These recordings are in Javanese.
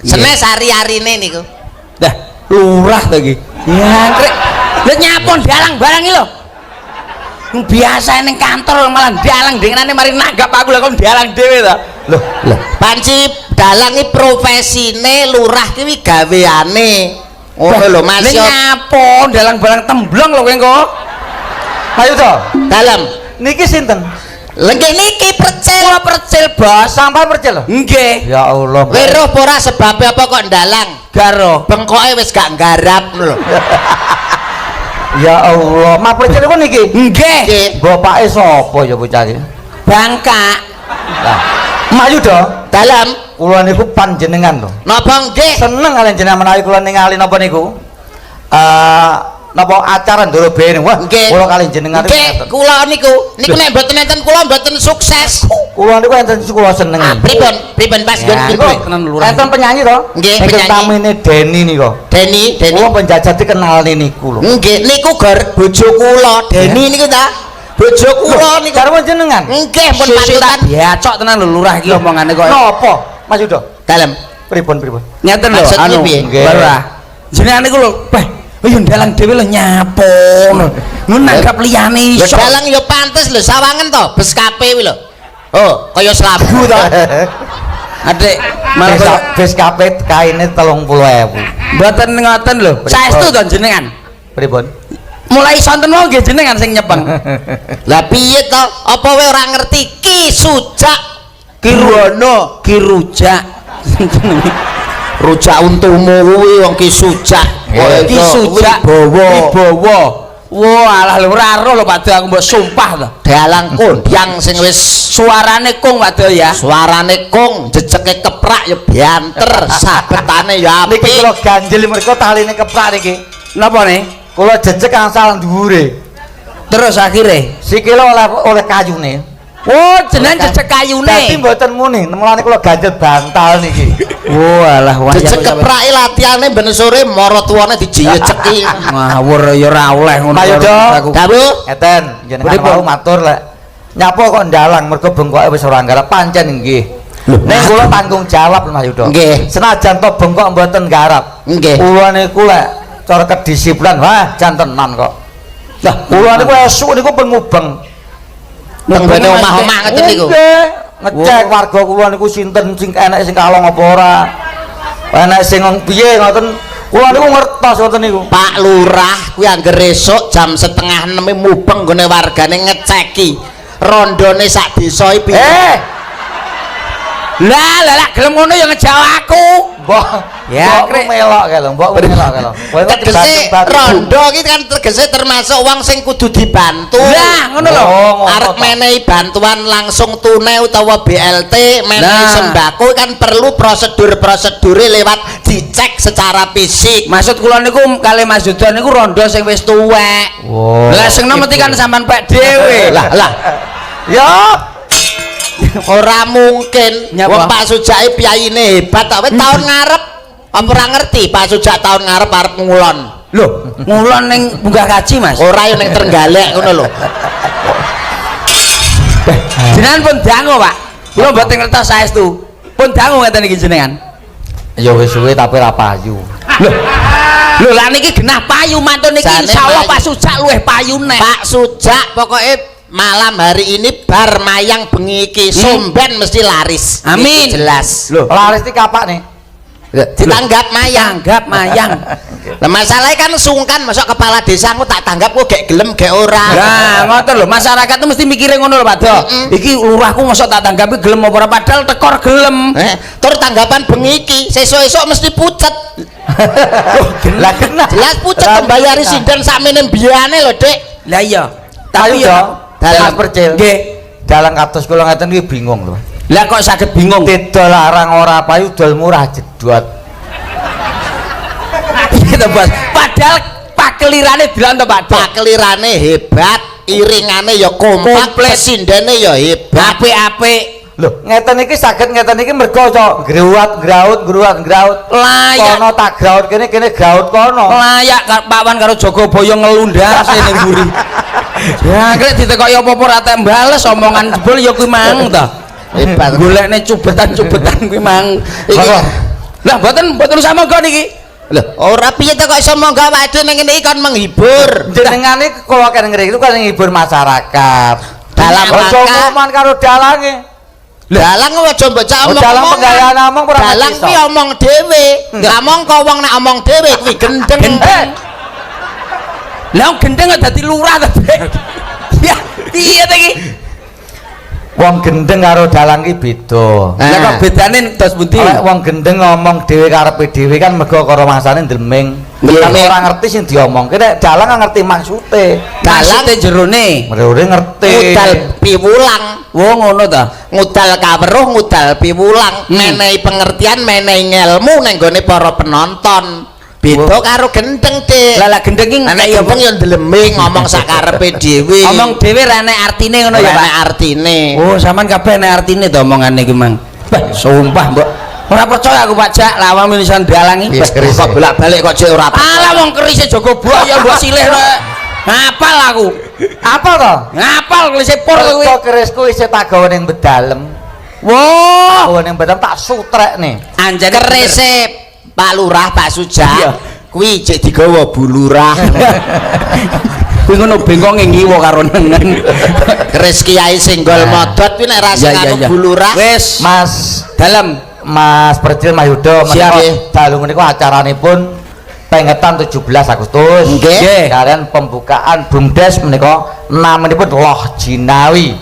Senes hari-harine niku. Dah, lurah to iki. Ya, krek. Lha nyapon dalang barang iki lho. Biasa ning kantor malah dalang dengenane mari nanggap aku lho, kok dalang dhewe to. Loh, Lho, panci dalang iki profesine, lurah ki gaweane. Ngono lho, Mas. Lha nyapon dalang barang temblong lho kowe engko. Ayo to. Dalem. Niki sinten? Lha nggih niki Percil. Kula Percil, Bos. Sampai Percil lho. Nggih. Ya Allah. Weruh apa ora sebabe apa kok ndalang? Garo. Bengkoke wis gak nggarap lho. Ya Allah, Mak Percil niku niki. Nggih. Nggih. Bapake sapa ya bocah iki? Bangka. Lah, Mak Yuda, Dalem. Kula niku panjenengan lho. Napa nggih? Seneng kalian jenengan menawi kula ningali napa niku? Napa acara Ndoro Bene. Wah, Nggih. kula kalian jenengan niku Nggih, ngeten. Kula niku niku nek mboten enten kula mboten sukses. Kula niku enten kula seneng. Ah, pripun? Pripun, Mas? Ya, Pripun? niku tenan lurah. Enten penyanyi to? Nggih, Ingkang penyanyi. tamine Deni niku. Deni, Deni. Kula penjajah dikenal niku lho. Nggih, niku gor bojo kula, Deni niku ta? Bojo kula niku. Garwa jenengan. Nggih, pun Sisi tak patutan. biacok tenan lho lurah iki omongane kok. Napa? Mas Yuda? Dalem. Pripun pripun? Ngeten lho, Maksudnya anu, piye? Nggih. Lurah. Jenengan niku lho, beh, oh yo ndalang dhewe lho nyapo. Ngono nanggap liyane Lho iso. Dalang ya pantes lho, sawangen to, bes kape kuwi lho. Oh, kaya slabu to. Adik, malah Bes kaya bes kapet kaine 30.000. mboten ngoten lho. Saestu to jenengan? Pripun? Mulai sonten wau nggih jenengan sing nyepeng. Lah piye to? Apa kowe ora ngerti Ki Sujak? Ki Ki Rujak. Rujak untumu kuwi wong Ki Sujak. Nggih. Ki Sujak Wibowo. Wibowo. Wah, alah lho ora ero lho Pak Do, aku mbok sumpah to. Dalang kondang sing wis Suarane kung Pak Do ya. Suarane kung, jejeke keprak ya banter, sabetane ya Niki apik. kula ganjel mergo taline keprak niki. Napa nih? Kula jejeg angsal dhuwure. Terus akhirnya Sikile oleh oleh kayune. Oh, jenengan jejeg kayune. Dadi mboten muni, mulane kula ganjel bantal niki. Wah, alah wah. Jejeg keprake latihane ben sore mara tuane dijejeki. Ngawur ya ora oleh ngono. Pak Yudo. Aku. Dawuh. Ngeten, jenengan Pripun? wau matur lek nyapa kok ndalang mergo bengkoke wis ora nggarap, pancen nggih. Ning kula tanggung jawab Mas Yudo. Nggih. Senajan to bengkok mboten nggarap. Nggih. Kula niku lek cara kedisiplinan wah jan tenan kok. Lah, Kula niku esuk niku pun mubeng. Teng gone omah-omah ngoten niku. Nggih. Ngecek warga kula niku sinten sing enek sing kalong apa ora. Enek sing piye ngoten. Kula niku ngertos ngoten niku. Pak Lurah kuwi angger esuk jam 5.30 mubeng gone wargane ngeceki rondone sak desa iki piye. Eh, Lah, lah lah gelem ngono ya ngejak aku. mbok Ya, mbokmu Krek. melok kae lho, mbokmu melok kae lho. Kowe kok Tegese dibantu-bantu. rondo iki kan tegese termasuk wong sing kudu dibantu. Lah, ngono lho. Oh, ngono Arep to. menehi bantuan langsung tunai utawa BLT, menehi Nah. sembako kan perlu prosedur-prosedure lewat dicek secara fisik. Maksud kula niku kali Mas Yudo niku rondo sing wis tuwek. Wow. Lah sing nomor kan sampean pek dhewe. Lah lah, Ya, ora mungkin. Nyapa? Wong Pak Sujake piyayine hebat ta. Wis tahun ngarep apa ora ngerti Pak Sujak tahun ngarep arep ngulon. Lho, ngulon ning munggah kaji, Mas. Ora yo ning Trenggalek ngono lho. Jenengan pun dangu, Pak. Kula mboten ngertos saestu. Pun dangu ngeten iki jenengan. Ya wis suwe tapi ora payu. Lho. Lho lah niki genah payu mantun niki Jane insyaallah payu. Pak Sujak luwih payu neh. Pak Sujak pokoknya malam hari ini bar mayang bengi iki somben mesti laris. Amin. Iki jelas. Lho, Laris iki kapak nih? Ditanggap mayang. Tanggap mayang. Lah masalahnya kan sungkan masuk kepala desa aku tak tanggap kok gek gelem gek ora. Lah ngoten lho, masyarakat tuh mesti mikire ngono lho Pak Do. Iki lurahku mosok tak tanggapi gelem apa ora, padahal tekor gelem. Eh, tur tanggapan bengi iki sesuk-esuk mesti pucet. Lah kena. Jelas pucet mbayari sinden sakmene biyane lho, Dik. Lah iya. Tapi Tapi yo ya dalang Percil. Nggih. Dalang kados kula ngeten iki bingung lho. Lah kok saged bingung? Didol larang ora payu, dol murah jedot. Gitu, Bos. Padahal pakelirane delok to Pak Do. Pakelirane hebat, iringane ya kompak, Komplit. sindene ya hebat. Apik-apik. Lho, ngeten iki saged ngeten iki mergo cok gruat graut gruat graut. Layak. Kono tak graut kene kene graut kono. Layak Pak Wan karo Jogoboyo ngelundase ning mburi. Ya, krek ditekoki apa-apa ora tek bales omongan jebul ya kuwi mang to. Hebat. Golekne cubetan-cubetan kuwi mang. Iki Monggo. Lah mboten mboten usah monggo niki. Lho, ora piye to kok iso monggo awake dhewe ning ngene iki kon menghibur. Jenengane kula kan ngriki itu kan nghibur masyarakat. Dalam Aja rangka omongan karo dalange. Dalang aja mbok cak Oh, dalang omong. penggawean omong ora Dalang iso. kuwi omong dhewe. Lah mongko wong nek omong dhewe kuwi gendeng. Gendeng. Lah wong gendeng kok dadi lurah to, Bek. Ya, piye to iki? Wong gendeng karo dalang ki beda. Lah kok bedane dos pundi? Lek wong gendeng ngomong dhewe karepe dhewe kan mergo karo mangsane ndleming. Ndleming. Ora ngerti sing diomongke, nek dalang kan ngerti maksude. Dalang Maksude jerone. Mereka ngerti. Ngudal piwulang. Wo ngono ta. Ngudal kaweruh, ngudal piwulang, menehi pengertian, menehi ngelmu neng gone para penonton. Beda karo gendeng, Dik. Lah lah gendeng iki Nek gendeng ya ndleming ngomong sakarepe dhewe. Omong dhewe ra enek artine ngono ya, Ora Pak. enek artine. Oh, sampean kabeh enek artine to omongane iki, Mang. Bah, sumpah, Mbok. Ora percaya aku, Pak Jak, lawang minisan dalang iki. Wis keris. Kok bolak-balik kok cek ora percaya. Alah wong kerise jaga buaya mbok silih no. Ngapal aku. Apa to? Ngapal kerise por kuwi. Mergo kerisku isih tak gawe ning bedalem. Wah, Gawe ning bedalem tak sutrekne. anjane Kerise Pak Lurah, Pak Suja. Iya. Kuwi jek digawa Bu Lurah. Kuwi ngono bengkonge ngiwa karo nengen. Keris Kiai Singgol Modot kuwi nek ra sing karo Bu Lurah. Wis, Mas dalem. Mas Percil Mayudo Siap. menika dalu menika acaranipun pengetan 17 Agustus. Nggih. Kalian pembukaan BUMDes menika namanipun Loh Jinawi.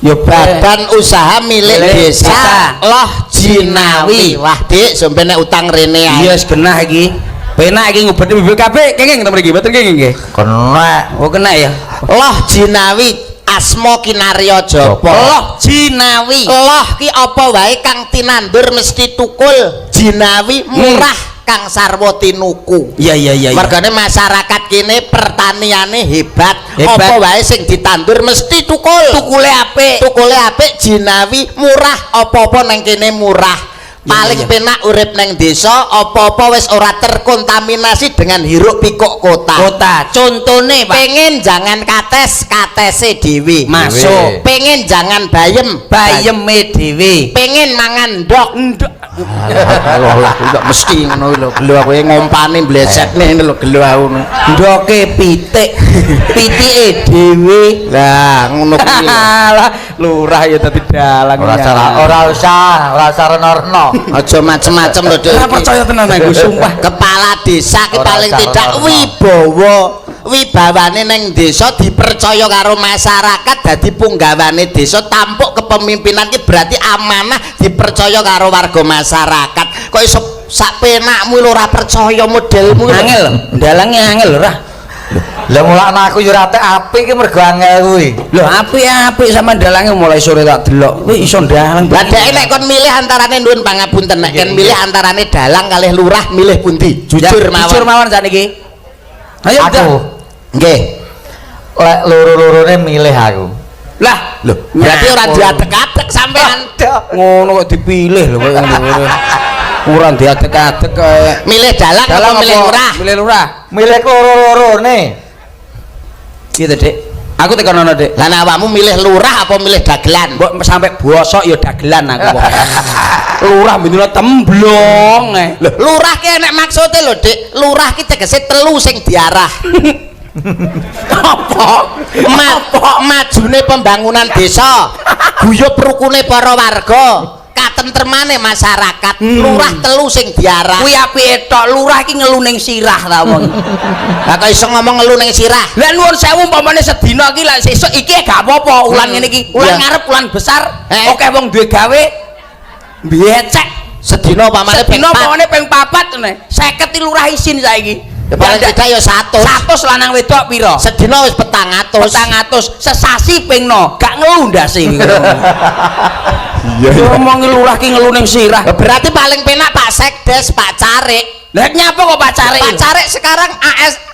Ya Badan usaha milik Milik desa desa. Loh Jinawi. Wah, Dik, sampe nek utang rene ae. Iya, wis genah iki. Penak iki ngubet BPKB kenging to mriki, mboten kenging nggih. Kena Oh, kena ya. Loh Jinawi asma kinarya japa. Loh Jinawi. Loh ki apa wae kang tinandur mesti tukul. Jinawi murah kang sarwa tinuku. Iya iya iya. iya. Mergane masyarakat kene pertaniane hebat. Hebat. Apa wae sing ditandur mesti tukul. Tukule apik. Tukule apik, jinawi murah, apa-apa nang kene murah. Paling Iya, iya. penak urip nang desa, apa-apa wis ora terkontaminasi dengan hiruk pikuk kota. Kota. Contone, Pak. Pengen jangan kates, katese dhewe. Masuk. Pengen jangan bayem, Bayeme dhewe. Pengen mangan ndok. Ndok. Alah lah, kok mesti ngono lho. Gelo aku ngompane blesetne ngene lho gelo aku. Ndoke pitik. Pitike dhewe. Lah ngono kuwi. lho. Alah, lurah ya dadi dalang. ora salah, ora usah, ora usah reno-reno. Aja macem-macem lho, Dik. Ora percaya tenan aku, sumpah. Kepala desa ki Ora paling usah tidak reno-reno. wibawa. Wibawane neng desa dipercaya karo masyarakat dadi punggawane desa, tampuk kepemimpinan ki berarti amanah dipercaya karo warga masyarakat. Kok iso sak penakmu lho ora percaya modelmu lho. Angel, dalange angel lho, Rah. Lah mulakno aku yo ora tek apik iki mergo angel kuwi. Lho apik-apik sama dalange mulai sore tak delok. Kuwi iso ndalang. Lah dhek nek kon milih antarane nuwun pangapunten nek kon milih antarane dalang kalih lurah milih pundi? Jujur mawon. Jujur mawon sakniki. Ayo Aku Nggih. lek loro-lorone milih aku. Lah, Lho, berarti ora diadek-adek sampean. Ngono kok dipilih lho koyo ngono. Ora diadek-adek kaya Milih dalang apa milih lurah? Milih lurah. Milih loro-lorone. Gitu, Dik. Aku tekan ono, Dik. Lah nek awakmu milih lurah apa milih dagelan? Mbok sampai bosok ya dagelan aku kok. Lurah bendina temblong. eh. Lho, lurah ki enek maksude lho, Dik. Lurah ki tegese telu sing diarah. Apa? Majune pembangunan desa, guyub rukune para warga, katentremane masyarakat. Lurah telu sing diarah. Kuwi apike tok, lurah iki ngelu ning sirah ta wong. Lah kok iso ngomong ngelu ning sirah? Lah nuwun sewu umpamane sedina iki lah sesuk iki gak apa-apa ulan ngene iki. Ulan Iya. ngarep ulan besar, Eh. akeh wong duwe gawe mbecek. Sedina pamane ping Sedina pat. pamane ping papat ngene. 50 iki lurah isin saiki. Ya paling tidak ya 100. 100 lanang wedok pira? Sedina wis 400. 400 sesasi ping no, gak ngelu ndase iki. Iya. Ngomong lurah ki ngelu ning sirah. Lah berarti paling penak Pak Sekdes, Pak Carik. Lah nyapa kok Pak Carik? Pak Carik sekarang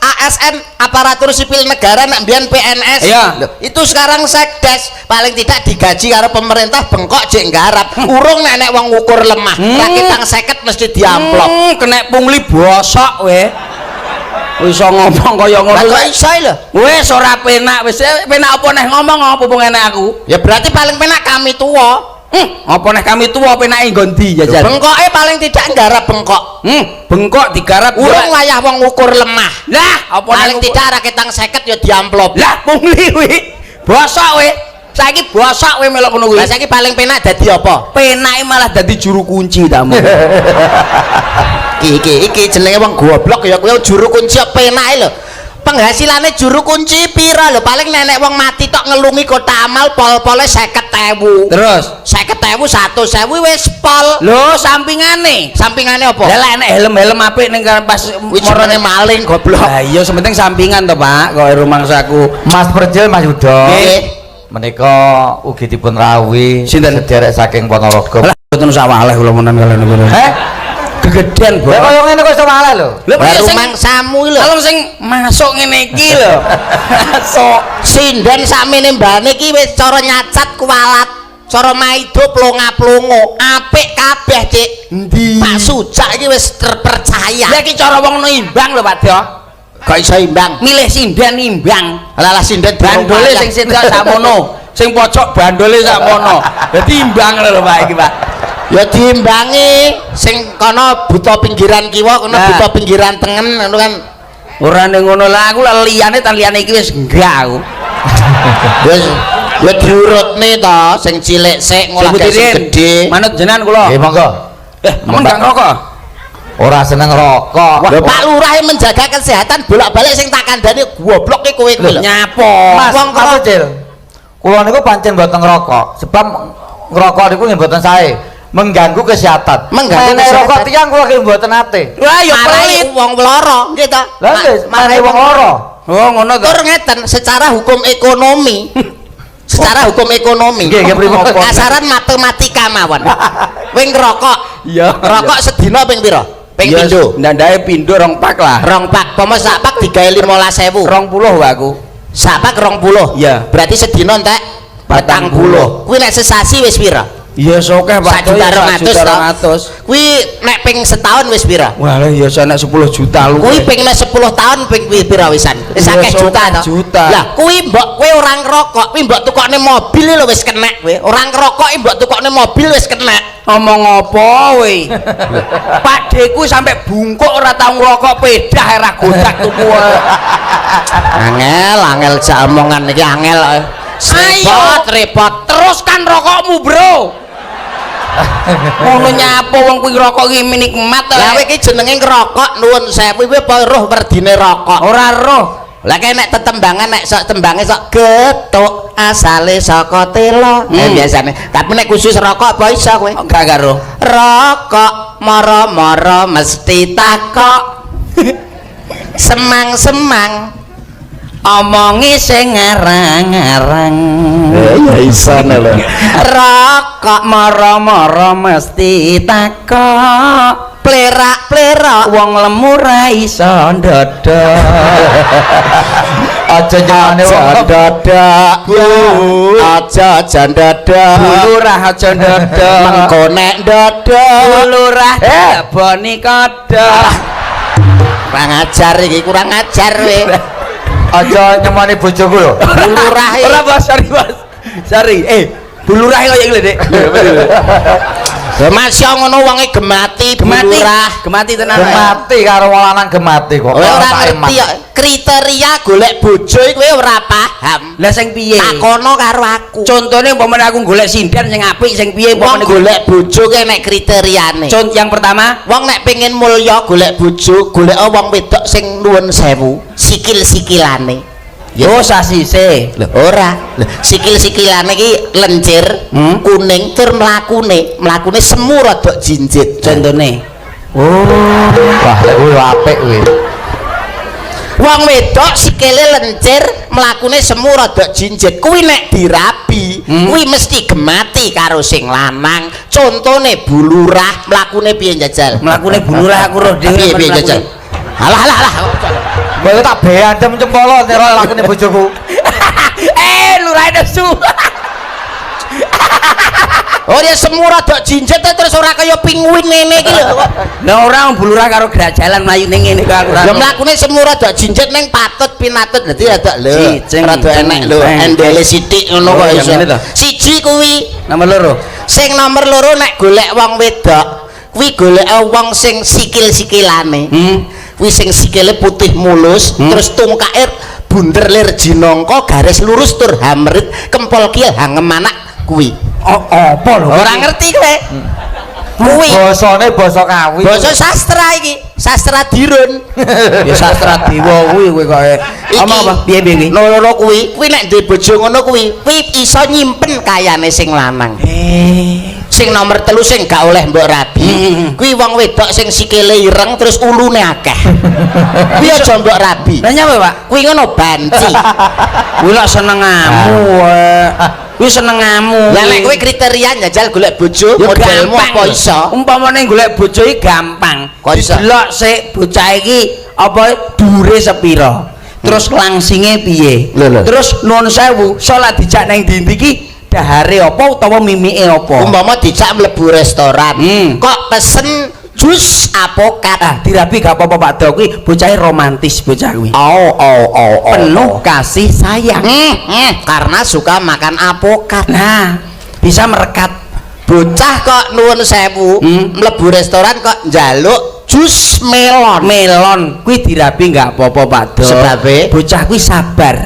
ASN aparatur sipil negara nek mbiyen PNS. Iya. Loh, itu sekarang Sekdes paling tidak digaji karo pemerintah bengkok jek nggarap. Urung nek nek wong ngukur lemah, rakitang 50 mesti diamplop. Kena pungli bosok we. Iso ngomong kaya ngono. Lah kok iso lho? Wis ora penak wis penak apa neh ngomong apa wong enek aku. Ya berarti paling penak kami tua. Apa nek kami tuwa penake nggon ndi jajal? Bengkoke paling tidak nggarap bengkok. Bengkok digarap. Urung wayah wong ngukur lemah. Lah, apa nek Paling tidak raketang 50 ya diamplop. Lah, pungli kuwi. Bosok kowe. Saiki bosok kowe melok ngono kuwi. Lah saiki paling penak dadi apa? Penake malah dadi juru kunci ta mu. Iki iki iki jenenge wong goblok ya kuwi, juru kunci penake lho. Penghasilane juru kunci pira lho? Paling nenek wong mati tok ngelungi kota amal pol-pole 50.000. Terus 50.000 100.000 wis pol. Lho, sampingane. Sampingane apa? Lah lek enek helm-helm apik ning kan pas Kuwi jenenge maling goblok. Lah iya sementing sampingan to, Pak, kok rumangsaku. Mas Percil, Mas Yuda. Nggih. Menika ugi dipun rawuhi Sinten? sederek saking Ponorogo. Lah mboten usah waleh kula menan kalian niku. Eh? Gegedean, Bos. Lah kaya ngene kok iso waleh lho. Lha Lah sing rumangsamu iki lho. kalau sing masuk ngene iki lho. Masuk. Sinden sakmene mbane iki wis cara nyacat kualat. Cara maido plonga-plongo, apik kabeh, Cik. Endi? Pak Sujak iki wis terpercaya. Lah iki cara wong nimbang lho, Pak Do. Kok iso imbang? Milih sinden nimbang. Lah lah sinden Bandole sing sinden sakmono, sing pojok bandole sakmono. Dadi imbang lho Pak iki, Pak. Ya diimbangi, sing kono buta pinggiran kiwa, kono Nah. buta pinggiran tengen ngono kan. Ora ning ngono lah, aku lah liyane tan liyane iki wis enggak aku. Wis ya diurutne to, sing cilik sik ngolah sing gedhe. Manut jenengan kula. Nggih monggo. Amun gak ngerokok? Ora seneng rokok. Lho Pak Lurah yang menjaga kesehatan bolak-balik sing tak kandhani goblok ki kowe kuwi lho. Nyapo? Mas, Wong Mas Percil. Kula niku pancen mboten ngerokok, sebab ngerokok niku nggih mboten sae, mengganggu kesehatan. Mengganggu Menehi kesehatan. rokok tiyang kula nggih mboten nate. Wah, ya Marai pelit. wong loro nggih to. Lah nggih, marai wong loro. Oh, ngono to. Tur ngeten, secara hukum ekonomi, secara hukum ekonomi, Nggih, nggih, pripun? kasaran matematika mawon. Kowe ngerokok, Iya. rokok sedina ping pira? Ping Iya, pindho. Ndandake pindho rong pak lah. Rong pak, pomo sak pak digawe 15.000. 20 wae aku. Sak pak 20. Iya. Berarti sedina entek 40. Kuwi nek sesasi wis pira? Iya, sokeh Pak. 1.200.000 to. 200. Kuwi nek ping setahun wis pira? Wah, lah ya nek 10 juta lu. Kuwi ping nek 10 tahun ping pira wisan? Wis Iya, akeh juta to. juta. Lah kuwi mbok kowe ora ngrokok, kuwi mbok tukokne mobil lho wis kenek kowe. Ora ngrokok mbok tukokne mobil wis kenek. Ngomong apa kowe? Pak Deku sampai bungkuk ora tau ngrokok pedah ora godak tuku. Angel, angel jak omongan iki angel. Repot, repot. Teruskan rokokmu, Bro. Ngono nyapa wong kuwi rokok iki nikmat. Lah kowe iki jenenge ngrokok nuwun sewu kuwi apa roh werdine rokok? Ora roh. Lah kae nek tetembangan nek sok tembange sok getuk asale saka tela. Biasane. Tapi nek khusus rokok apa iso kowe? Enggak enggak roh. Rokok moro-moro mesti takok. Semang-semang Omongi sing ngarang-ngarang. Ya iso lho. Rokok Moro-moro mesti takok. plerak-plerok Wong lemu ra iso ndodok. Aja nyane wong aja dadak, aja aja dadak, Bu Lurah aja ndodok. Mengko nek dadak Bu Lurah dileboni kodhok. Kurang ajar iki, kurang ajar kowe. Aja nyemoni bojoku lho. Bu Lurah iki. Ora Bos, sorry Bos. Sorry. Bu Lurah kaya iki lho, Dik. Lho Mas yo ngono wonge gemati, Bu Gemati, Lurah. gemati tenan. Gemati karo wong lanang gemati kok. Kowe ora Tak ngerti eman. ya kriteria golek bojo iku kowe ora paham. Lah sing piye? Takono karo aku. Contone umpamane aku golek sinden sing apik sing piye Wong umpamane golek bojo ki nek kriteriane. Contoh yang pertama, Wong nek pengen mulya golek bojo, golek wong wedok sing nuwun sewu, sikil-sikilane. oh sasise. Lho ora. Lho sikil-sikilane iki lencir, kuning tur mlakune, mlakune semu rada jinjit. Contone. Oh, wah lek kuwi apik kuwi. Wong wedok sikile lencir, mlakune semu rada jinjit. Kuwi nek dirabi, kuwi mesti gemati karo sing lanang. Contone Bu Lurah, mlakune piye njajal? Mlakune Bu Lurah aku roh dhewe. Piye piye njajal? Alah alah alah. Kowe tak beandem cempolo nek lakune bojoku. Lurah nesu. Oh ya semu rada jinjet terus ora kaya pinguin ngene iki lho. Lah ora Bu Lurah karo gerak jalan mlayu ning ngene kok aku ora. Ya mlakune semu rada jinjet ning patut pinatut dadi rada lho. Cicing, Rada enek lho, ceng. endele sithik ngono Oh, kok yang iso. ngene to? Siji kuwi. Nomor loro. Sing nomor loro nek golek wong wedok, kuwi golek wong sing sikil-sikilane. Kuwi sing sikile putih mulus, terus tungkake bunder lir jinangka garis lurus tur hamrit kempol kiel hangem anak kuwi. Oh, apa lho? Ora ngerti kowe. Kuwi Basane basa Kawi. basa sastra iki, sastra dirun. Ya sastra dewa kuwi kowe kok. Iki. Omong apa? Piye piye kuwi? Loro kuwi, kuwi nek duwe bojo ngono kuwi, kuwi iso nyimpen kayane sing lanang. Sing nomor telu sing gak oleh mbok rabi, kuwi wong wedok sing sikile ireng terus ulune akeh. Kuwi aja mbok rabi. Lah nyapa, Pak? Kuwi ngono banci. Kuwi lak senengamu wae. Kuwi senengamu. Lah nek kowe kriteria njajal golek bojo, Ya modelmu gampang apa lho. iso? Umpamane golek bojo iki gampang. Kok iso? Didelok sik bocah iki apa dure sepira. Terus langsinge piye? Lho, lho. Terus nuwun sewu, salat dijak nang ndi iki dahare apa utawa mimike apa? Umpama dijak mlebu restoran, kok pesen jus apokat. Ah, dirabi gak apa-apa Pak Do kuwi bocahe romantis bocah kuwi. Oh. Penuh kasih sayang. Karena suka makan apokat. Nah, bisa merekat. Bocah kok nuwun sewu, mlebu restoran kok njaluk jus melon. Melon kuwi dirabi gak apa-apa Pak Do. Sebabe? Bocah kuwi sabar.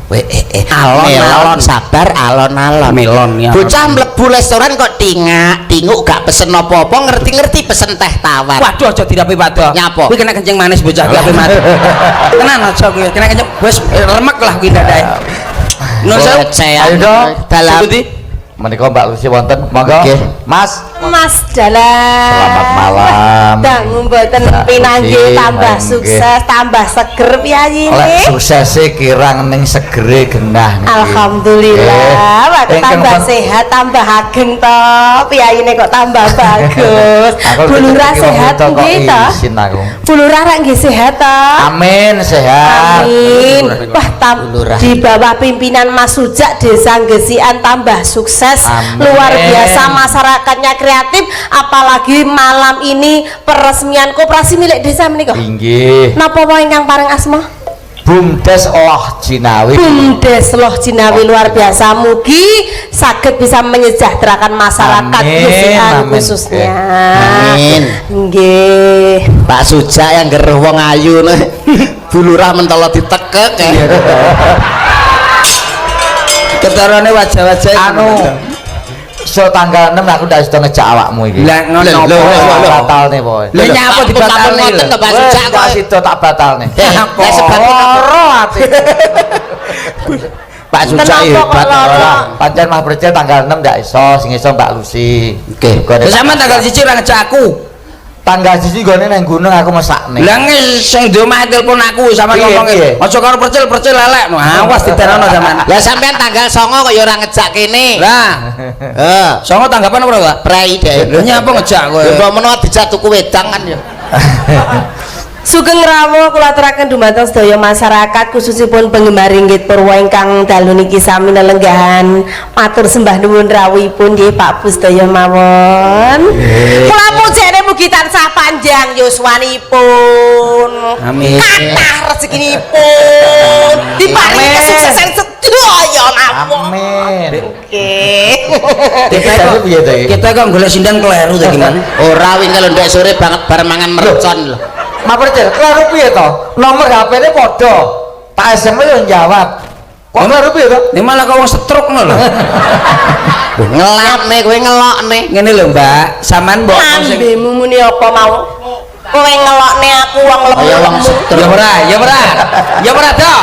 Weh, Alon, melon alon. sabar alon-alon. Melon ya. Bocah mlebu restoran kok tingak, tinguk gak pesen apa-apa, ngerti-ngerti pesen teh tawar. Waduh aja dirapi Pak Do. Nyapa? Kuwi kena kencing manis bocah kuwi ape mati. Tenan aja kuwi, kena kencing wis remek lah kuwi dadae. Nuwun sewu. Recehan. Ayo dong. Dalam Sepundi? Menika Mbak Lucy wonten. Monggo. Nggih. Mas. Mas Dalang. Selamat malam. Dangu mboten Mbak pinanggih Lucy, tambah nggih. sukses, tambah seger piyayine. Lek suksese kirang ning segere genah niki. Alhamdulillah, Nggih. Wah, Ingkang tambah sehat, tambah ageng to. Piyayine kok tambah bagus. Aku Bu Lurah dadi wong sehat wedok kok nggih to? isin aku. Bu Lurah rak nggih sehat to? Amin sehat. Amin. Wah, Bu Lurah. di bawah pimpinan Mas Sujak Desa Gesikan tambah sukses. Amin. Luar biasa masyarakatnya kreatif, apalagi malam ini peresmian koperasi milik desa menika. Inggih. Napa wae ingkang paring asma? Bumdes Loh Jinawi. Bumdes Loh Jinawi luar biasa, mugi saged bisa menyejahterakan masyarakat Amin, Gesikan amin. khususnya. Amin. Nggih. Pak Sujak yang geruh wong ayu nih. Bu Lurah mentolo ditekek ya. Ketarane wajah-wajah Anu so tanggal 6 aku ndak sida ngejak awakmu iki. Lah ngono Lho, lho, apa? lho, lho. Batalne pokoke. Lah nyapa dibatalne ngoten to Pak Wes, Sujak ndak kok. sida tak batalne. Eh, lah sebab Loro ati. Pak Sujak Kenapa kok hebat. loro? ora. Pancen Mas Percil tanggal 6 ndak iso, sing iso Mbak Lucy. Oke. Gone Lah sampean tanggal 1 ora ngejak aku. Tanggal 1 gone nang gunung aku mesakne. Lah sing di omah telepon aku sampean Piye, ngomong piye? aja karo percil percil elek no. Awas didanono sampean. Lah sampean tanggal 9 kok ya ora ngejak kene. Lah, Heeh. songo tanggapan apa Pak? Prei deh. Lah nyapa ngejak kowe? Ya mbok menawa dijak tuku wedang kan ya. Sugeng rawuh kula aturaken dumateng sedaya masyarakat khususipun penggemar Ringgit Purwa ingkang dalu niki sami lelenggahan matur sembah nuwun rawuhipun nggih Pak Bu sedaya mawon. Kula pujene mugi tansah panjang yuswanipun. Amin. Kathah rezekinipun. Diparingi Amin. kesuksesan sedaya mawon. Amin. Nggih. Kita Jadi kok piye to iki? kita kok golek sindang kleru ta gimana? Ora wingi lho ndek sore banget bar mangan mercon lho. Mas Percil, kleru piye to? Nomor HP-ne padha. Tak SMS yo jawab. Kok kleru piye to? Ini malah kok wong stroke ngono lho. Ngelakne kowe ngelokne. Ngene lho, Mbak, sampean mbok sing Lambemu muni apa mau? Kowe ngelokne aku wong Kaya wong lemu. stroke. Ya ora, ya ora. Ya ora to.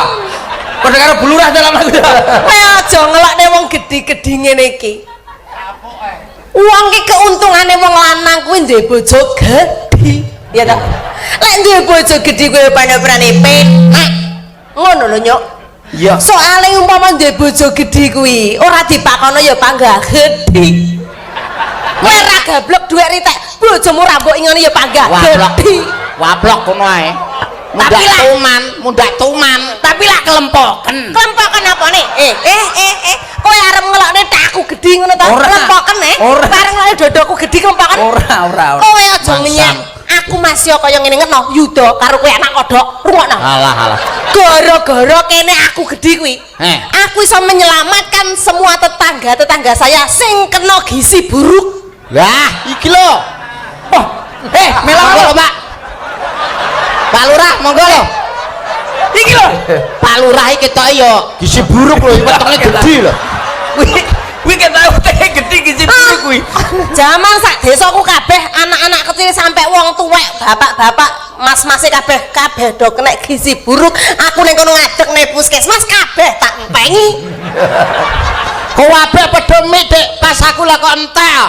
Padha karo Bu Lurah dalam aku. Kowe aja ngelokne wong gedhi-gedhi ngene iki. Wong ki keuntungane wong lanang kuwi duwe bojo gedhi. Ya ta? Lek duwe bojo gedhi kuwi panoprane penak. Ngono lho, Nyuk. Iya. Soale umpama duwe bojo gedhi kuwi ora dipakono ya panggah gedhi. Kowe ora gablek dhuwit ritek, bojomu ra mbok ingoni ya panggah Waplok. gedhi. Waplok kono ae. Mundak Tapi lah- tuman, mundak tuman. Tapi lah kelempoken. Kelempoken apa nih? Eh, eh, eh, eh. Kowe arep ngelokne tak aku gedhi ngono ta? Ora. Kelempoken eh. Ora. Bareng ngelokne dodoku gedhi kelempoken. Ora, ora, ora. Kowe aja ngenyek. Aku masih kaya ngene ngeno Yuda karo kowe anak kodhok. Rungokno. Alah, alah. Gara-gara kene aku gedhi kuwi. Eh. Aku iso menyelamatkan semua tetangga-tetangga saya sing kena gizi buruk. Lah, iki lho. Oh, eh, melok Monggo lho. lho, Pak. Pak Lurah, monggo lho. Iki lho. Pak Lurah iki ketoke yo gizi buruk lho, wetenge gedhi lho. Kuwi kuwi ketok wetenge gedhi gizi buruk kuwi. Jaman sak desaku kabeh anak-anak kecil sampai wong tuwek, bapak-bapak, mas-mase kabeh kabeh do kena gizi buruk. Aku ning kono ngadeg ning puskesmas kabeh tak empengi. Kabeh padha mik, Dik. Pas aku lah kok entek.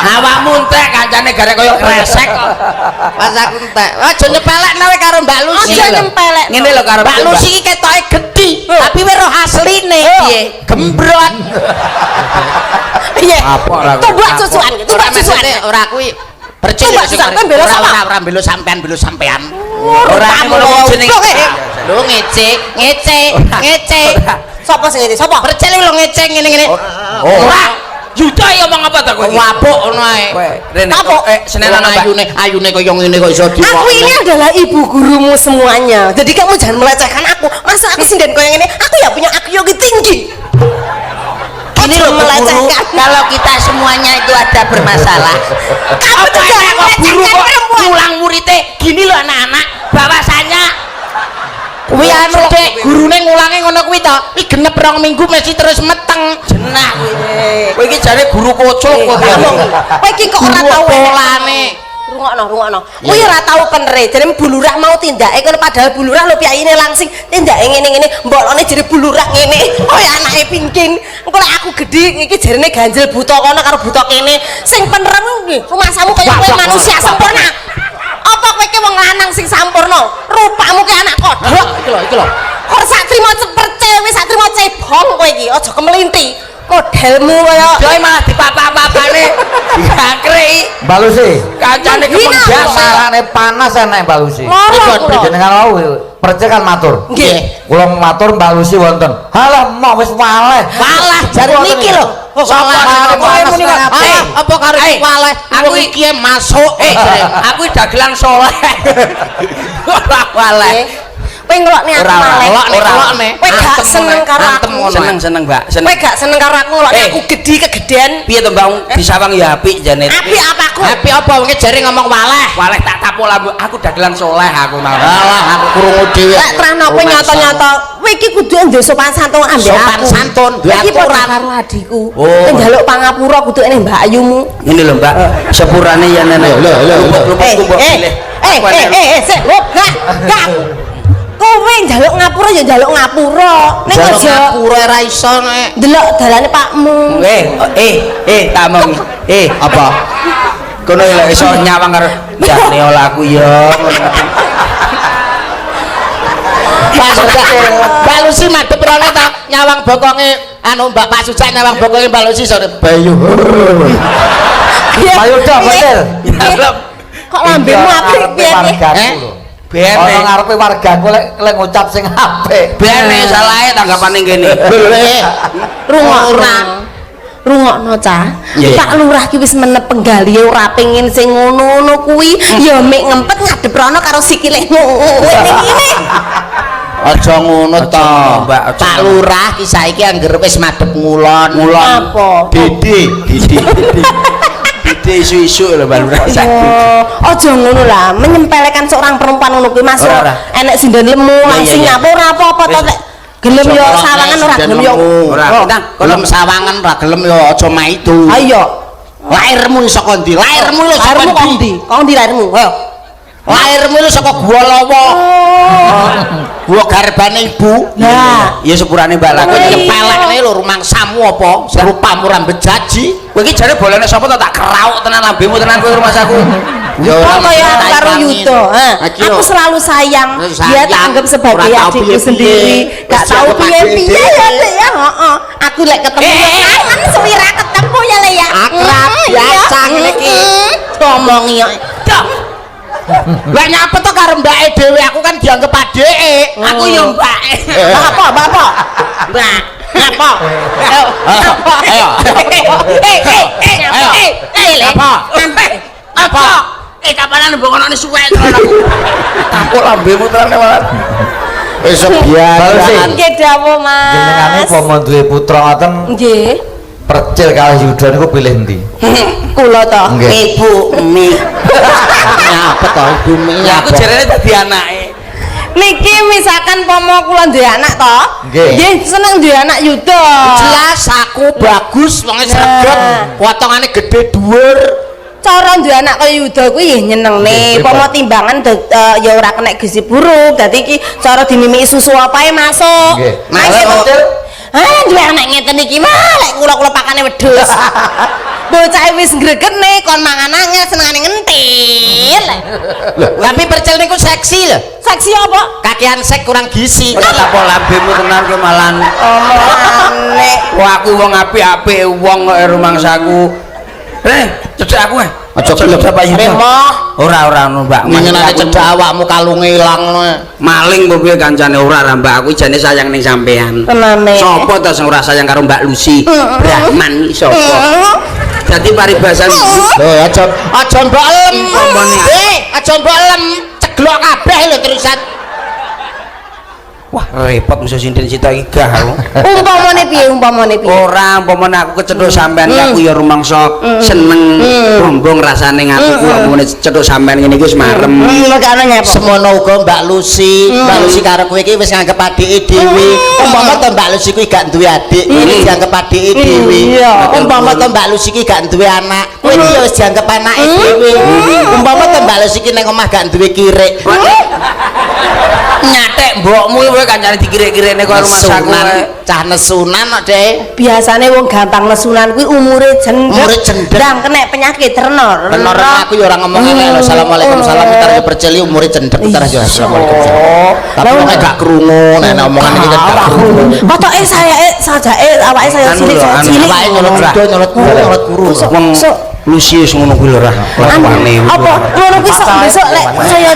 Awakmu entek kancane garek kaya kresek kok. Pas aku entek. Aja nyepelekno kowe karo Mbak Lucy. Aja lho. nyempelekno. Ngene lho karo Mbak Lucy iki ketoke gedhi, tapi weruh asline Piye? Gembrot. Piye? Apa ora kuwi? Tumbak susuan, tumbak Ora susuan. maksudnya ora kuwi percil Tumbak sing susuan, kowe bela ora sapa? ora ora bela sampean, bela sampean. Ora ngono jenenge. Lho ngece, ngece, ngece. Sopo sing ngene? Sopo? Percil lho ngece ngene-ngene. Ora. Yuda iki omong apa ta kowe iki? Wabuk ngono ae. Kowe rene. Apa? Eh, Senen Wong ana Mbak. ayune, ayune kaya ngene kok iso diwokne. Aku ini adalah ibu gurumu semuanya. Jadi kamu jangan melecehkan aku. Masa aku sinden koyo ngene? Aku ya punya IQ yang tinggi. Ini Aja loh Bu Guru, melecehkan. kalau kita semuanya itu ada bermasalah. Kamu tuh Apa jangan enak kok guru melecehkan kok perempuan. ngulang muridnya gini loh anak-anak bahwasanya Kuwi anu Dik, gurune ngulangi ngono kuwi to. Kuwi genep 2 minggu mesti terus meteng. Jenah kuwi. Kowe iki jane guru kocok kok. Kowe iki kok ora Guru tau polane. Rungokno, rungokno. Kuwi ora tau penere. Jare Bu Lurah mau tindake kono padahal Bu Lurah lho piyayine langsing tindake ngene-ngene, mbolone jere Bu Lurah ngene. Oh ya anake pingkin. Engko lek aku gedhi iki jarene ganjel buta kono karo buta kene. Sing penerem kuwi rumasamu kaya kowe manusia sempurna. Apa kowe ki wong lanang sing sampurna? Rupamu ki anak kodhok. Iki lho, iki lho. Kok sak trimo percil wis sak trimo cebong kowe iki, aja kemelinti. Modelmu kaya Doi malah dipapa-papane. Diangkriki Mbak Lucy, kancane Menghina. kepenggas. sarane panas enek Mbak Lucy. Lara kula. Jenengan wau percil kan matur. Nggih. Kula matur Mbak Lucy wonten. Halah moh wis waleh. Walah jare niki lho. Sapa Walah panas muni nang kok. apik. Apa karo Eh, waleh? aku Wong iki masuk. Eh, aku dagelan soleh. Ora waleh. Kowe ngelokne aku Ora, ora. maleh. Ngelokne, Ora. ngelokne. Kowe gak Antem seneng ngono, karo antem aku. ngono. Seneng seneng, Mbak. Seneng. Kowe gak seneng karo aku ngelokne Eh. aku gedhi kegedean. Piye to, Mbak? Disawang ya apik jane. Apik apaku? Apik apa wong jare ngomong waleh. Waleh tak tapuk lambu. Aku dagelan soleh aku malah. Alah aku krungu dhewe. Lek trahno kowe nyoto-nyoto, kowe iki kudu ndek sopan santun ambek aku. Sopan santun, duwe Iki padha aturan. karo adikku. Oh. Kowe njaluk pangapura kudu ene Mbak Ayumu. Ngene lho, Mbak. Sepurane ya nenek. Lho, lho, lho. Luput-luput Eh, mbok eh, pilih. eh, eh, eh, eh, sik, hop, gak, gak. Kowe njaluk ngapura ya njaluk ngapura. Ning Jaluk aja ngapura ora iso nek. ndelok dalane pakmu. Eh, eh, eh, tak omong. Eh, Apa? kono lek iso nyawang karo jane olah aku ya. Pak Sujak, Mbak Lucy madhep rono ta nyawang bokonge anu Mbak Pak Sujak nyawang bokonge Mbak Lucy sore Bayu. Piye? Pak Yuda, Piye? betul. Piye? Kok lambemu apik piye piye? Wargaku Eh? lho. Ben. Ana ngarepe wargaku lek lek ngucap sing apik. Ben salahe tanggapane kene. Lho, Rungokno. Rungokno cah. Iya, iya. Pak Lurah ki wis menep penggalihe ora pengin sing ngono-ngono kuwi, ya mek ngempet ngadep rono karo sikile ngene ngene. Aja ngono Aja to. ngono, Mbak, aja Pak ngono. Lurah ki saiki angger wis madhep ngulon. Ngulon. Apa? Dede, Dede. Dede isu-isu lho Mbak Lurah. Oh, aja ngono lah, menyempelekan seorang perempuan ngono kuwi masuk Ora, ora. enek sinden lemu Iya, langsing iya, iya. apa ora apa-apa to Wis. lek gelem yo sawangan ora gelem yo. Ora. Nang, Gelem sawangan ora gelem yo aja maidu. Ayo, Lairmu saka ndi? Lairmu lho saka lairmu kok ndi? ndi? Kok ndi lairmu? Ayo. Lairmu lho saka Gua Lawa. Gua garbane ibu. Lah, Ya sepurane Mbak lah. Kowe Iya. nyepelekne lho rumangsamu apa? Rupamu ora bejaji. Kowe iki jare bolone sapa to tak kerauk tenan lambemu tenan kowe rumah aku. Ya Kok kaya aku tak karo ilangi. Yuda, ha? Iki lho. Aku selalu sayang, Selalu dia sayang. tak anggap sebagai Ora tau adikku piye-piye. sendiri. Gak Wis tahu dianggap piye-piye adik ya, dhewe. Dek ya, heeh. Aku lek ketemu Eh, eh, eh. kangen suwi ra ketemu ya, Le ya. Akrab iya. biasa ngene iki. Ngomongi yo. Dah. Lah nyapa to karo mbake dhewe, aku kan dianggep adike. Aku yo mbake. Mbak apa? Mbak apa? Mbak. Apa? Ayo. Eh eh eh Ayo. eh eh le. Apa? Apa? Eh kapanan mbok onone suwek tenan aku. Tampuk lambemu tenan malah. Wis biasa. Nggih dawuh, Mas. Jenengane umpama duwe putra ngoten Nggih. Percil kalih Yudha niku pilih endi? Kula to. Nggih. Ibu mi. Nyapa to ibu mi? Ya aku jarene dadi anake. Niki misalkan pomo kula duwe anak to. Nggih. Nggih seneng duwe anak Yudha. Jelas aku bagus wonge sregep, potongane gede dhuwur. Cara duwe anak kaya Yudha kuwi nggih nyenengne. Nggih, Pomo timbangan ya ora kena gizi buruk. Dadi iki cara dimimiki susu apae masuk. Nggih. Nah, Lah, iki Percil? Ah, duwe anak ngeten iki mah lek kula-kula pakane wedhus. Bocah wis ngregene kon mangan angel senengane ngentil. Lho, tapi Percil niku seksi lho. Seksi apa? Kakean sek kurang gizi. Ora tapo lambemu tenan kowe malan. Omongane. Wah aku wong apik-apik wong kok rumangsaku. Eh, cedhak aku eh. Aja gelem. Cedhak Pak Yudha. Remoh. Ora ora ngono, Mbak. Nyenengane Aku cedhak awakmu kalunge ilang ngono. Maling apa piye kancane ora ra Mbak, aku jane sayang ning sampean. Tenane. Sopo ta sing ora sayang karo Mbak Lucy? Brahman iki sapa? Dadi paribasan Lho, aja aja mbok lem. Umpamane. Eh, aja mbok lem. Ceglok kabeh lho terusan. Wah, repot musuh sinden sita iki gah aku. Umpamane piye? Umpamane piye? Ora umpamane aku kecethuk sampean aku ya rumangsa seneng rombong rasane ngaku ku umpamane cethuk sampean ngene iki wis marem. Mergane nyapa? Semono uga Mbak Lucy. Mbak Lucy karo kowe iki wis nganggep adike dhewe. Umpama to Mbak Lucy kuwi gak duwe adik, kowe iki dianggep adike dhewe. Iya. Umpama to Mbak Lucy iki gak duwe anak, kowe iki ya wis dianggep anake dhewe. Umpama to Mbak Lucy iki nang omah gak duwe kirik. Nyatek mbokmu kowe kancane dikirik-kirikne kok rumangsaku. Nesunan, cah nesunan kok, Dek. Biasane wong gampang nesunan kuwi umure cendhek. Umure cendhek. Ndang kena penyakit renor. Renor aku ya ora ngomong elek lho. Assalamualaikum salam entar ya Percil umure cendhek entar ya assalamualaikum. Tapi wong gak krungu nek nek omongan iki kan gak krungu. Potoke saya sajake awake saya Anu cilik lho, saya anu. cilik. Awake nyolot kuda, nyolot kuru, nyolot kuru. Wong Sok. Lucy wis ngono kuwi lho ra. Anu, Lakone. apa ngono kuwi sok besok lek saya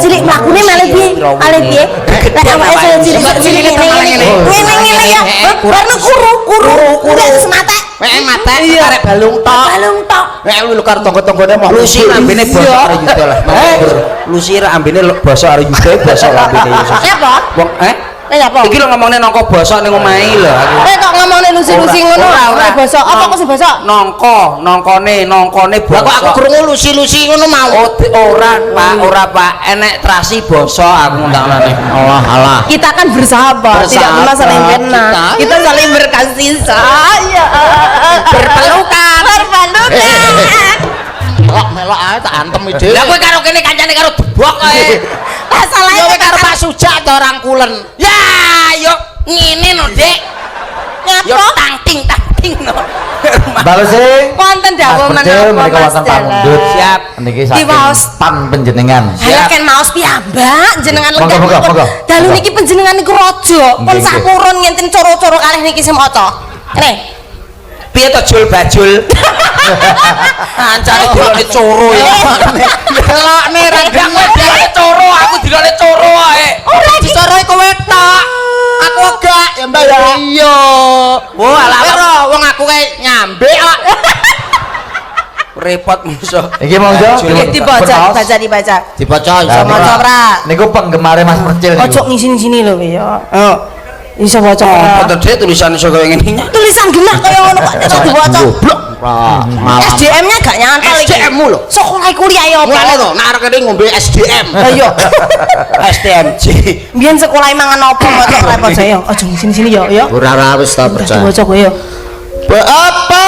cilik mlakune malih piye? Malih piye? Lek awake saya cilik saya cilik ngene ngene ngene ngene ya. Barno kuru kuru kuru terus mate. Mek mate karek balung tok. Balung tok. Mek lu karo tangga-tanggane mau Lucy lambene bosok karo Yudha lah. Lucy ra ambene bosok karo Yudha, bosok lambene ya. Nyapa? Wong eh Lek nyapa? Iki lho ngomongne nangka bosok ning omahe lho aku. Kowe kok ngomongne lusi-lusi ngono Ora, ora. ora bosok. Apa kok sing bosok? Nangka, nangkane, nangkane Lah kok aku bosok. krungu lusi-lusi ngono mau. Oh, ora, Pak, ora, Pak. Enek trasi bosok aku ngundang-undang. Allah Allah. Kita kan bersahabat, tidak pernah saling kena. Kita. Kita saling berkasih sayang. Berpelukan. Berpelukan. Melok melok ae tak antem dhewe. Lah kowe karo kene kancane karo debok kowe. Masalahnya Ya kowe karo Pak Sujak to rangkulen. Ya, yo ngene no, Dik. Yo Nyapa? tangting tangting no. Mbak Lucy. Wonten dawuh Mas Percil menapa menika Mas wonten Dalang? pamundhut. Siap. Niki Ki saking waos. pan panjenengan. Halah ken maos piyambak jenengan Monggo, lenggah. monggo, pun. monggo. Dalu Monggo. niki panjenengan niku raja, pun Nggih, nggih. sampurun ngenten coro-coro kalih niki sing maca. Kene. Piye to jul bajul? Kancane dilokne coro ya. Delokne ra Lah kowe dilokne coro, aku dilokne coro ae. Ora iki Disoroi kowe tok. Aku gak ya Mbak ya. Iya. Wah, alah Ora wong aku kae nyambe kok. repot musuh. Iki monggo. Nggih, dibaca, dibaca, dibaca. Dibaca iso Nah, Maca ora? Niku penggemare Mas Percil niku. Ojo ngisin-sini lho ya. Oh. Iso maca Apa ora? to Dik tulisan iso kaya ngene? Tulisan genah kaya ngono kok iso diwaca. Goblok. Malah. SDM-nya gak nyantol iki. SDM-mu lho. Sekolah kuliah ya apa? Mulane to, nek arep kene ngombe SDM. Lah iya. STMJ. Biyen sekolah mangan apa maca ora maca ya. Aja ngisin-sini ya ya. Ora ora wis ta Udah diwaca kowe ya. Apa?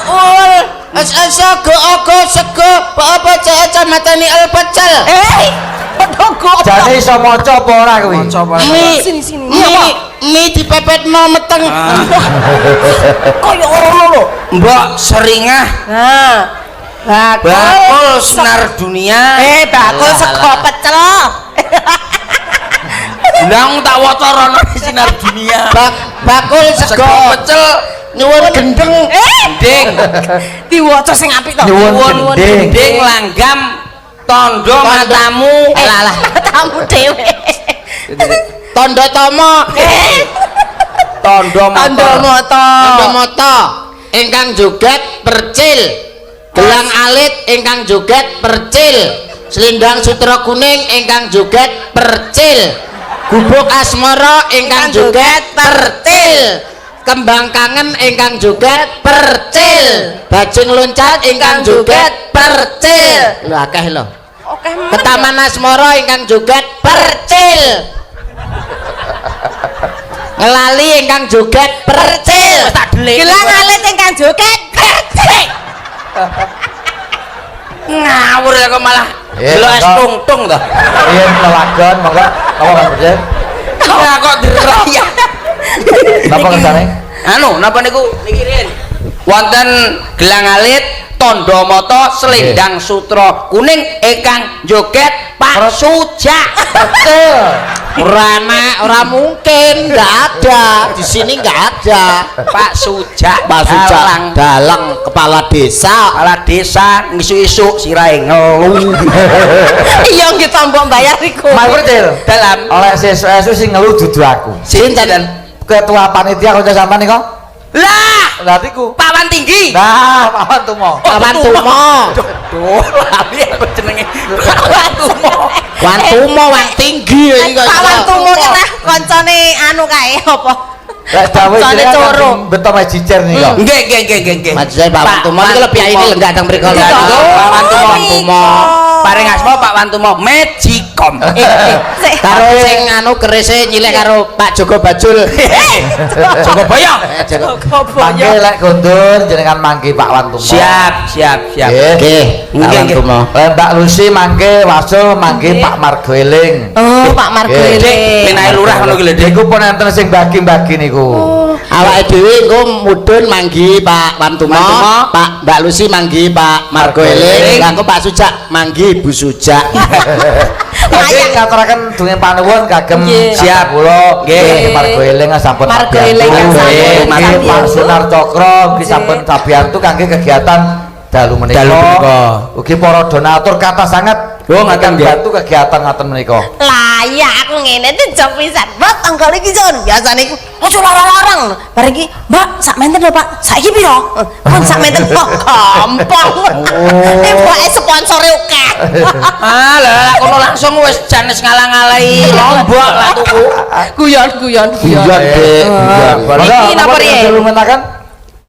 Ul es es go go sego apa ca matani el pecel. Eh, padha goblok. Jane iso maca apa ora kuwi? Maca apa? Mi Sini sini. mi mi dipepetno meteng. Kaya ngono lho. Mbok seringah Nah. Bakul. bakul senar dunia. Eh, bakul sego pecel. Ndang tak waca rono di sinar dunia. Bak bakul sego Sego pecel nyuwun gendeng. Eh, gending. diwaca sing apik to. Nyuwun gending. Gending langgam Tondo matamu. Alah, alah. Matamu dhewe. Tondo tomo. Tondo moto. Tondo moto. Tondo moto ingkang joget percil. Gelang alit ingkang joget percil. Selendang sutra kuning ingkang joget percil. Gubuk asmara ingkang joget percil. Kembang kangen ingkang joget percil. Bajing loncat ingkang joget percil. Lho akeh lho. Oke, men. Ketaman asmara ingkang joget percil. Ngelali ingkang joget percil. Tak delik. Gelang alit ingkang joget percil. Ngawur ya kok malah. Iya, Delok es monggo. tungtung to. Iya, lelagon monggo. Napa Mas Percil? Lah kok diraya. Napa kersane? Anu, napa niku niki riyen? Wonten gelang alit, tondo moto, selendang sutra kuning ingkang joget Pak Sujak. Percil. Ora nek, ora mungkin, enggak ada. Di sini enggak ada. Pak Sujak, Pak Sujak dalang. Dalang kepala desa. Kepala desa ngisu-isu sirahe ngelu. Iya nggih tombok bayar iku. Mas Percil. Dalam Oleh sesuk-esuk sing ngelu dudu aku. sinten? Ketua panitia kanca sampean niku? Lah, Lah niku. Pawan Tinggi. Nah, Pawan Tumo. Pawan Tumo. Duh, lali aku jenenge. Pawan Tumo. Wan Tumo, wan tinggi iki kok. Pawan Tumo ki nah koncone anu kae apa? Lek dawuh Koncone jenengan coro. kan beto majicer nika. Nggih, nggih, nggih, nggih, nggih. Maksud saya Pawan Tumo niku lebih ini lenggah teng mriku lho. Pawan Tumo. Pawan Tumo. Paring asma Pak Wantumo Magicom. Sik. Karo sing anu kerise nyilih karo Pak Joko Bajul. Joko Boyo. Joko. Mangke lek kondur jenengan mangke Pak Wantumo. Siap, siap, siap. Nggih. Nggih, Pak Nggih, nggih. Wantumo. Lek Mbak Lucy mangke wasul mangke Pak Margo Eling. Oh, Pak Margo Nggih. Dik, Eling. penake lurah ngono ki lho, Dik. Niku pun enten sing bagi-bagi niku. Awake dhewe engko mudhun manggi Pak Wantumo, Wantumo. Pak Mbak Lucy manggi Pak Margo Eling, lah engko Pak Sujak manggi Ibu Sujak. Nggih ngaturaken dunging panuwun kagem Nggih. Siap. kula Nggih. Margo Eling sampun Margo sabiyantu. Eling sampun Nggih, sabiyantu. Pak Sunar Cokro nggih sampun sabiyantu kangge kegiatan dalu menika. Dalu menika. Ugi para donatur kathah sanget Oh, ngaten ingkang nggih. bantu kegiatan ngaten menika. Lah ya aku ngene dijok pisan. Mbak tanggal iki jon biasane iku ojo larang-larang. Bareng iki, Mbak, sak menten lho, Pak. Saiki piro? Kon sak menten kok gampang. Eh, mbake sponsore akeh. Ah, lah lah, kono langsung wis jan wis ngalang-alahi lombok lah tuku. Guyon guyon guyon. Guyon, Dik, guyon. Monggo, Iki napa napa riyen? dilumentaken?